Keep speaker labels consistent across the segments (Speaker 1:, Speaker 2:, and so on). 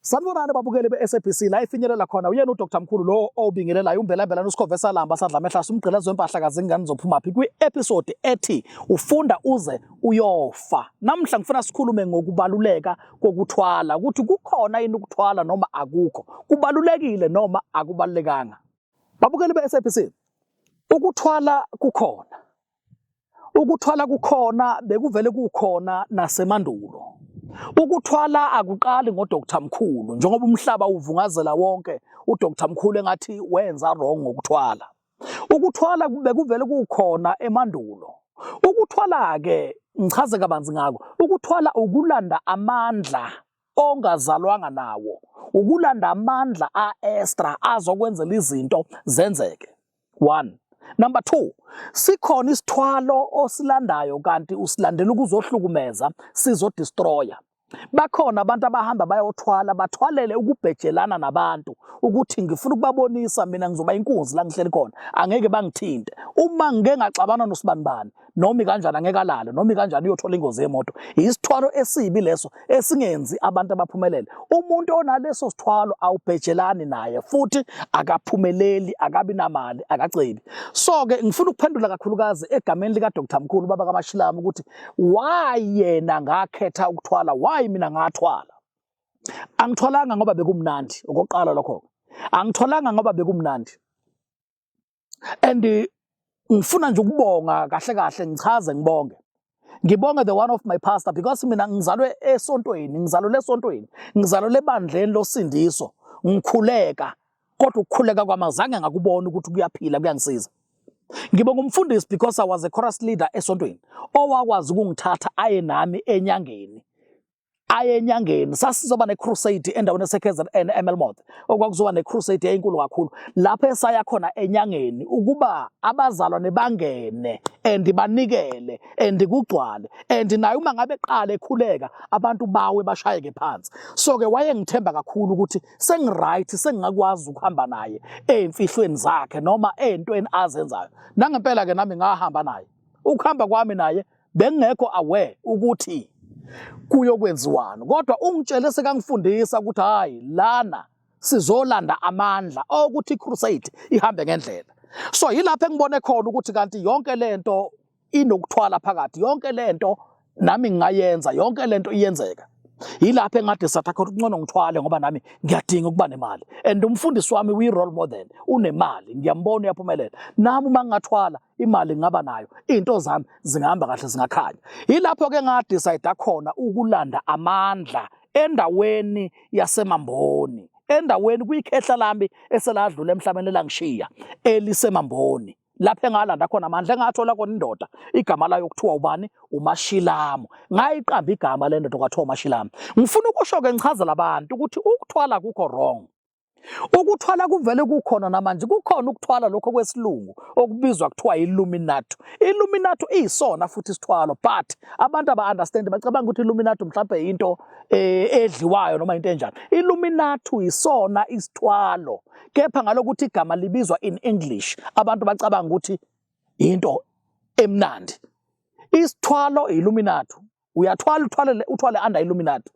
Speaker 1: Sanibonani babukeli be-SABC, la ifinyelela khona uyena uDr Mkhulu lo obingelelayo umbelambelana usikhove salamba sadla amehla umgqilazi wempahla kazingane zophumaphi kwi-episode ethi ufunda uze uyofa. Namhla ngifuna sikhulume ngokubaluleka kokuthwala, ukuthi kukhona yini ukuthwala noma akukho, kubalulekile noma akubalulekanga. Babukeli be-SABC, ukuthwala kukhona. Ukuthwala kukhona, bekuvele kukhona nasemandulo. Ukuthwala akuqali ngoDr Mkhulu, njengoba umhlaba uvungazela wonke uDr Mkhulu engathi wenza wrong ngokuthwala. Ukuthwala bekuvele kukhona emandulo. Ukuthwala-ke ngichaze kabanzi ngako. Ukuthwala ukulanda amandla ongazalwanga nawo, ukulanda amandla a-extra azokwenzela izinto zenzeke. One. Number 2, sikhona isithwalo osilandayo kanti usilandela ukuzohlukumeza, sizodestroya. Bakhona abantu abahamba bayothwala, bathwalele ukubhejelana nabantu ukuthi ngifuna ukubabonisa mina ngizoba inkunzi la ngihleli khona, angeke bangithinte. Uma ngike ngaxabana nosibanibani, noma ikanjani angeke alale, noma ikanjani uyothola ingozi yemoto. Isithwalo esibi leso esingenzi abantu abaphumelele. Umuntu onaleso sithwalo awubhejelani naye futhi akaphumeleli, akabi namali, akacebi. So ke ngifuna ukuphendula kakhulukazi egameni lika Dr Mkhulu baba kaMashilami ukuthi why yena ngakhetha ukuthwala, why mina ngathwala. Angithwalanga ngoba bekumnandi, okokuqala lokho. Angithwalanga ngoba bekumnandi. And ngifuna nje ukubonga kahle kahle, ngichaze ngibonge. Ngibonge the one of my pastor, because mina ngizalwe esontweni, ngizalwe esontweni, ngizalwe ebandleni losindiso, ngikhuleka, kodwa ukukhuleka kwami azange ngakubona ukuthi kuyaphila, kuyangisiza. Ngibonga umfundisi because I was a chorus leader esontweni, owakwazi ukungithatha aye nami enyangeni. Aye enyangeni, sasizoba ne-crusade endaweni ese-KZN eMelmoth, okwakuzoba ne-crusade eyinkulu kakhulu, lapho esaya khona enyangeni ukuba abazalwane bangene and banikele and kugcwale, and naye uma ngabe eqala ekhuleka abantu bawe bashayeke phansi. So ke wayengithemba kakhulu ukuthi sengiright, sengingakwazi ukuhamba naye ey'mfihlweni zakhe noma ey'ntweni azenzayo. Nangempela ke nami ngahamba naye. Ukuhamba kwami naye bengingekho aware ukuthi kuyokwenziwani, kodwa ungitshele sekangifundisa ukuthi hayi, lana sizolanda amandla okuthi i-crusade ihambe ngendlela. So yilapho engibone khona ukuthi kanti yonke lento inokuthwala phakathi, yonke lento nami ngingayenza, yonke lento iyenzeka. Yilapho engadecide khona ukuthi ngcono ngithwale ngoba nami ngiyadinga ukuba nemali, and umfundisi wami uyi-role model, unemali, ngiyambona uyaphumelela, nami uma ngingathwala imali ngingaba nayo, iy'nto zami zingahamba kahle, zingakhanya. Yilapho-ke ngadecide khona ukulanda amandla endaweni yaseMamboni, endaweni kuyikhehla lami eseladlula emhlabeni elangishiya eliseMamboni, lapho engalanda khona amandla, engathola khona indoda igama layo kuthiwa ubani, uMashilamu. Ngayiqamba igama le ndoda kwathiwa uMashilamu. Ngifuna ukusho-ke ngichazela abantu ukuthi ukuthwala kukho wrong. Ukuthwala kuvele kukhona namanje, kukhona ukuthwala lokho kwesilungu okubizwa kuthiwa Illuminati. Illuminati iyisona futhi isithwalo, but abantu aba-understand, bacabanga ukuthi Illuminati mhlawumbe into edliwayo noma into enjani. Illuminati isona isithwalo, kepha ngalokuthi igama libizwa in English abantu bacabanga ukuthi into emnandi. Isithwalo Illuminati, uyathwala uthwale uthwale under Illuminati.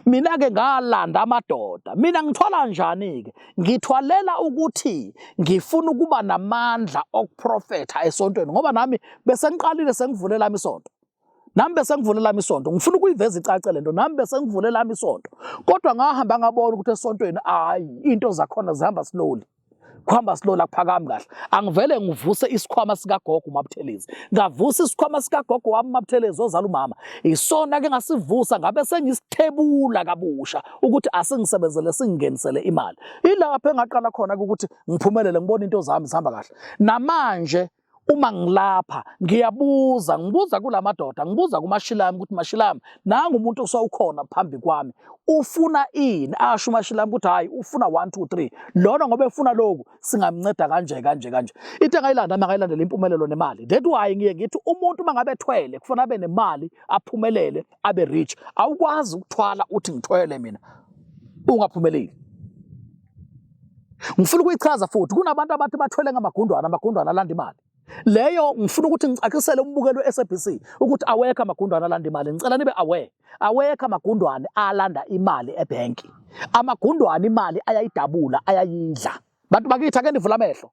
Speaker 1: Mina ke ngalanda amadoda. Mina ngithwala njani ke? Ngithwalela ukuthi ngifuna ukuba namandla okuprofetha esontweni, ngoba nami bese ngiqalile sengivulela lami isonto. Nami bese ngivulela lami isonto. Ngifuna ukuyiveza icace lento. Nami bese ngivulela lami isonto. Kodwa ngahamba ngabona ukuthi esontweni hayi, into zakhona zihamba slowly. Kuhamba slow, akuphakami kahle. Angivele ngivuse isikhwama sikagogo uMabuthelezi. Ngavusa isikhwama sikagogo wami uMabuthelezi ozala umama. Isona ke ngasivusa, ngabe sengisithebula kabusha ukuthi asingisebenzele singingenisele imali. Ilapho engaqala khona ukuthi ngiphumelele, ngibone into zami zihamba kahle. Namanje uma ngilapha ngiyabuza, ngibuza kulamadoda, ngibuza kuMashilami ukuthi Mashilami, nangu umuntu osawukhona phambi kwami, ufuna ini? Asho uMashilami ukuthi hayi, ufuna 1 2 3, lona ngoba efuna lokhu singamnceda kanje kanje kanje. Into engayilanda nami ngayilandela impumelelo nemali. That why ngiye ngithi umuntu uma ngabe ethwele kufanele abe nemali, aphumelele, abe rich. Awukwazi ukuthwala uthi ngithwele mina ungaphumeleli. Ngifuna ukuyichaza futhi, kunabantu abathi bathwele ngamagundwane, amagundwane alanda imali. Leyo ngifuna ukuthi ngicacisele umbukeli we-SABC ukuthi awekho amagundwane alanda imali. Ngicela nibe aware, awekho amagundwane alanda imali ebhenki. Amagundwane imali ayayidabula, ayayidla. Bantu bakithi, ake nivule amehlo,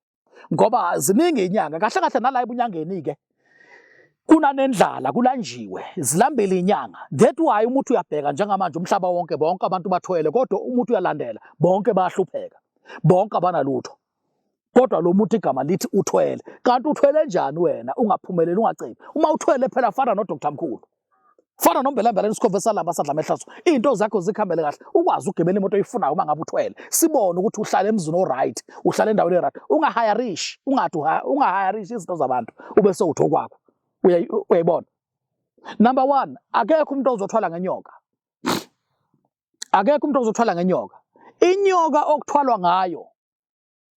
Speaker 1: ngoba ziningi inyanga. Kahle kahle nala ebunyangeni ke kunanendlala, kulanjiwe, zilambile inyanga. That why umuntu uyabheka njengamanje umhlaba wonke, bonke abantu bathwele, kodwa umuntu uyalandela, bonke bayahlupheka, bonke abanalutho, kodwa lo muntu igama lithi uthwele. Kanti uthwele njani wena ungaphumeleli, ungacebi? Uma uthwele phela, fana noDr Mkhulu, fana nombelambela isikhova esalamba sadla amehlazo, iy'nto zakho zikhambele kahle, ukwazi ukugibela imoto oyifunayo. Uma ngabe uthwele, sibone ukuthi uhlala emzini o-right, uhlala endaweni e-right, ungahayarishi, ungathi ungahayarishi izinto zabantu ube sewuthi okwakho. Uyayibona? Number one, akekho umuntu ozothwala ngenyoka, akekho umuntu ozothwala ngenyoka. Inyoka okuthwalwa ngayo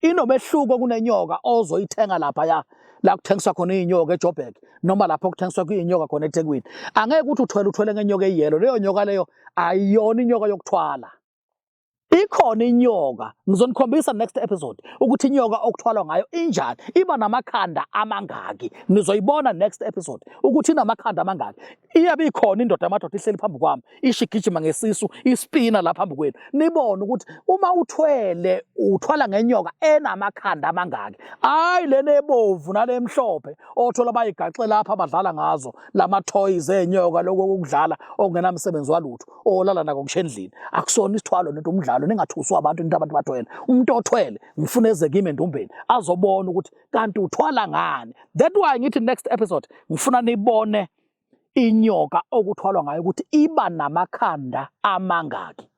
Speaker 1: inomehluko kunenyoka ozoyithenga lapha ya la kuthengiswa khona iy'nyoka eJoburg, noma lapho kuthengiswa iy'nyoka khona eThekwini. Angeke ukuthi uthwele, uthwele ngenyoka eyelo. Leyo nyoka leyo ayiyona inyoka yokuthwala. Ikhona inyoka, ngizonikhombisa next episode ukuthi inyoka okuthwalwa ngayo injani, iba namakhanda amangaki. Nizoyibona next episode ukuthi inamakhanda amangaki. Iyabe ikhona indoda yamadoda ihleli phambi kwami, isho igijima ngesisu, ispina la phambi kwenu, nibone ukuthi uma uthwele uthwala ngenyoka enamakhanda amangaki. Hayi lena ebovu nale emhlophe othola bayigaxe lapha, abadlala ngazo lama toys enyoka, lokho kokudlala okungenamsebenzi walutho, olala nako ngisho endlini. Akusona isithwalo nento, umdlalo. Ningathuswa abantu into abantu bathwele. Umuntu othwele ngifuna eze kimi endumbeni, azobona ukuthi kanti uthwala ngani. That why ngithi next episode ngifuna nibone inyoka okuthwalwa ngayo ukuthi iba namakhanda amangaki.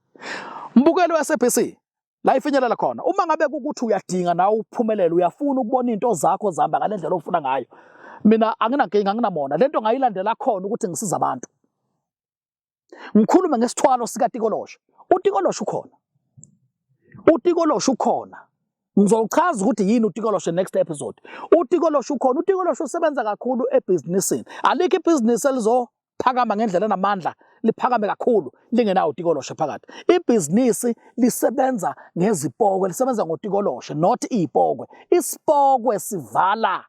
Speaker 1: Mbukeli we-SABC, la ifinyelela khona, uma ngabe kukuthi uyadinga nawe uphumelele, uyafuna ukubona into zakho zihamba ngale ndlela ofuna ngayo, mina anginankinga, anginamona. Lento ngayilandela khona ukuthi ngisiza abantu, ngikhulume ngesithwalo sikatikoloshe. Utikoloshe ukhona, utikoloshe ukhona. Ngizowuchaza ukuthi yini utikoloshe next episode. Utikoloshe ukhona. Utikoloshe usebenza kakhulu ebhizinisini. Alikho ibhizinisi elizophakama ngendlela enamandla, liphakame kakhulu, lingenawo utikoloshe phakathi. Ibhizinisi lisebenza ngezipokwe, lisebenza ngotikoloshe, not iy'pokwe. Isipokwe sivala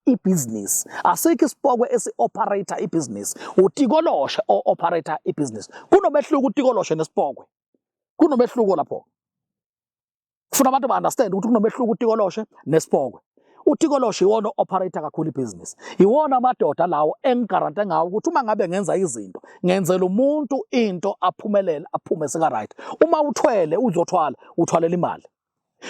Speaker 1: ibhizinisi. Asikho isipokwe esi-operate ibhizinisi, utikoloshe o-operate ibhizinisi. Kunomehluko utikoloshe nesipokwe, kunomehluko lapho. Kufuna abantu ba-understand ukuthi kunomehluko utikoloshe nesipokwe. Utikoloshe iwona o-operate kakhulu ibhizinisi, iwona amadoda lawo engigarante ngawo ukuthi uma ngabe ngenza izinto, ngenzela umuntu into aphumelele, aphume seka-right. Uma uthwele, uzothwala, uthwalela imali.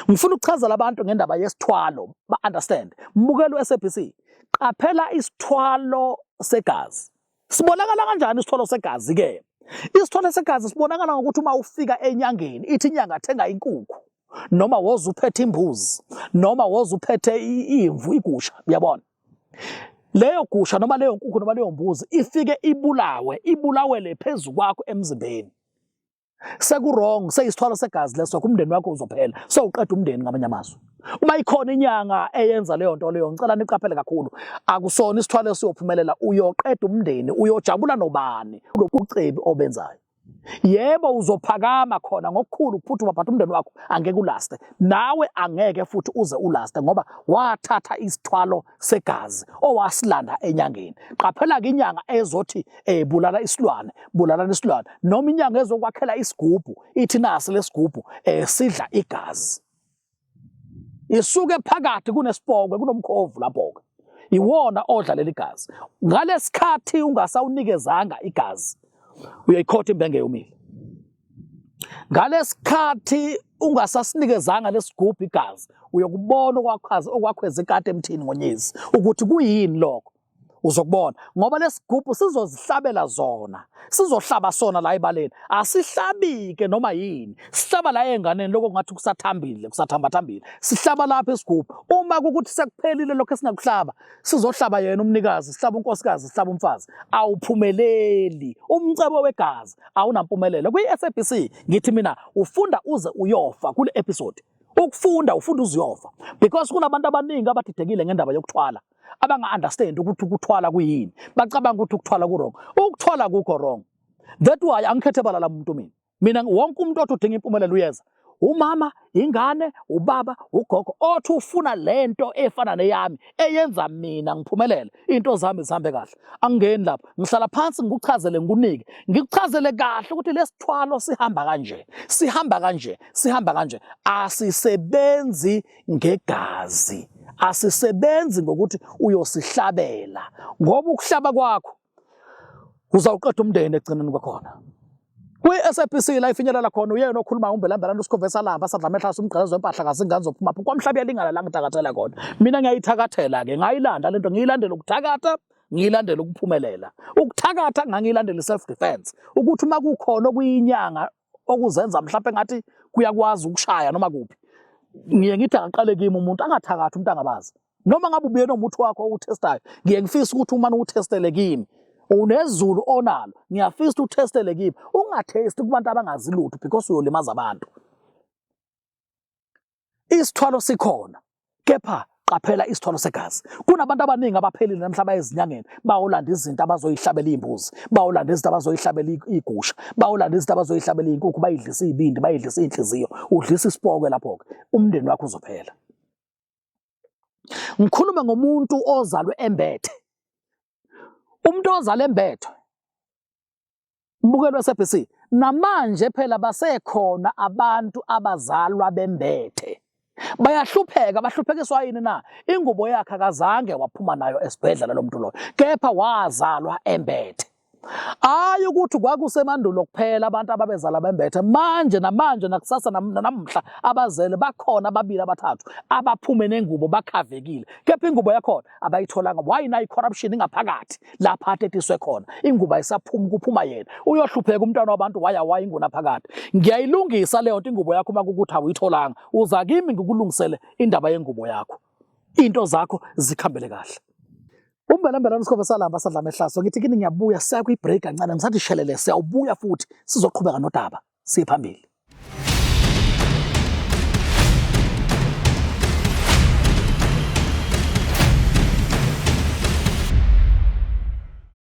Speaker 1: Ngifuna ukuchazela abantu ngendaba yesithwalo, ba-understand. Mbukelo we-SABC, qaphela isithwalo segazi. Sibonakala kanjani isithwalo segazi ke? Isithwalo segazi sibonakala ngokuthi uma ufika enyangeni, ithi inyanga thenga inkukhu, noma woza uphethe imbuzi, noma woza uphethe imvu, igusha. Uyabona leyo gusha noma leyo nkukhu noma leyo mbuzi ifike ibulawe, ibulawele phezu kwakho emzimbeni, seku-wrong, seyisithwalo segazi leso. Umndeni wakho uzophela, sewuqeda umndeni. Ngamanye amazwi, uma ikhona inyanga eyenza leyo nto leyo, ngicela niqaphele kakhulu, akusona isithwalo esiyophumelela. Uyoqeda umndeni. Uyojabula nobani lokucebi obenzayo? Yebo, uzophakama khona ngokukhulu ukuphuthuma, but umndeni wakho angeke ulaste, nawe angeke futhi uze ulaste, ngoba wathatha isithwalo segazi owasilanda enyangeni. Qaphela-ke inyanga ezothi bulala isilwane, bulalana isilwane, noma inyanga ezokwakhela isigubhu, ithi nasi lesigubhu sidla igazi. Isuke phakathi kunesipokwe, kunomkhovu lapho-ke, iwona odla leli gazi. Ngalesikhathi ungasawunikezanga igazi, uyayikhotha imbenge yomile. Ngalesikhathi ungasasinikezanga lesigubhu igazi, uyokubona okwakhazi okwakhweza ikati emthini ngonyezi ukuthi kuyini lokho. Uzokubona, ngoba lesigubhu sizozihlabela zona, sizohlaba sona la ebaleni. Asihlabike noma yini, sihlaba la enganeni, lokho kungathi kusathambile, kusathambathambile, sihlaba lapha isigubhu. Uma kukuthi sekuphelile lokho esingakuhlaba, sizohlaba yena umnikazi, sihlaba unkosikazi, sihlaba umfazi. Awuphumeleli umcebo wegazi, awunampumelelo. Kwi-SABC ngithi mina ufunda uze uyofa. Kule episode ukufunda, ufunda uze uyofa, because kunabantu abaningi abadidekile ngendaba yokuthwala, abanga-understand ukuthi ukuthwala kuyini. Bacabanga ukuthi ukuthwala ku-wrong. Ukuthwala kukho wrong. That why angikhethe bala la muntu mina. Mina wonke umuntu othi udinga impumelelo uyeza. Umama, ingane, ubaba, ugogo othi ufuna lento efana neyami eyenza mina ngiphumelele, into zami zihambe kahle. Angingeni lapho, ngihlala phansi ngikuchazele ngikunike, ngikuchazele kahle ukuthi lesithwalo sihamba kanje, sihamba kanje, sihamba kanje. Asisebenzi ngegazi, asisebenzi ngokuthi uyosihlabela, ngoba ukuhlaba kwakho uzawuqeda umndeni ekugcineni kwakhona. Kwi-SABC la ifinyelela khona uyena okhuluma umbelambelana usikhove salamba sadla amehla umgqalazo wempahla kazingane zophuma phi kwamhlaba uyalingana la ngithakathela khona. Mina ngiyayithakathela ke ngayilanda lento ngiyilandela ukuthakatha ngiyilandela ukuphumelela. Ukuthakatha ngangiyilandela i-self defense ukuthi uma kukhona okuyinyanga okuzenza mhlawumbe ngathi kuyakwazi ukushaya noma kuphi ngiye ngithi akaqale kimi umuntu angathakathi umuntu angabazi noma ngabe ubuye nomuthi wakho owuthestayo ngiye ngifisa ukuthi umane uwuthestele kimi unezulu onalo ngiyafisa ukuthi uthestele kimi ungathesti kubantu abangazi lutho because uyolimaza abantu. Isithwalo sikhona kepha qaphela isithwalo segazi. Kunabantu abaningi abaphelile namhla bayezinyangeni bayolanda izinto abazoyihlabela iy'mbuzi, bayolanda izinto abazoyihlabela iy'gusha, bayolanda izinto abazoyihlabela iy'nkukhu, bayidlise iy'bindi, bayidlise iy'nhliziyo. Udlisa isipokwe lapho-ke, umndeni wakho uzophela. Ngikhulume ngomuntu ozalwe embethe. Umuntu ozalwe embethwe Mbukeli weSABC, namanje phela basekhona abantu abazalwa bembethe. Bayahlupheka, bahluphekiswa yini na? Ingubo yakhe akazange waphuma nayo esibhedlela lo muntu loyo, kepha wazalwa embethe. Hayi ukuthi kwakusemandulo kuphela abantu ababezala bembethe, manje namanje nakusasa namhla abazele bakhona ababili abathathu abaphume nengubo bakhavekile, kepha ingubo yakhona abayitholanga. Why na i-corruption ingaphakathi lapha atetiswe khona ingubo ayisaphumi kuphuma yena uyohlupheka umntwana wabantu waya waya inguna phakade ngiyayilungisa leyo nto ingubo yakho uma kukuthi awuyitholanga uza kimi ngikulungisele indaba yengubo yakho into zakho zikhambele kahle umbelambelana usikhova salamba sadla amehlaso ngithi kini ngiyabuya siya kwi-break kancane ngisathi shelele siyawubuya futhi sizoqhubeka nodaba siye phambili.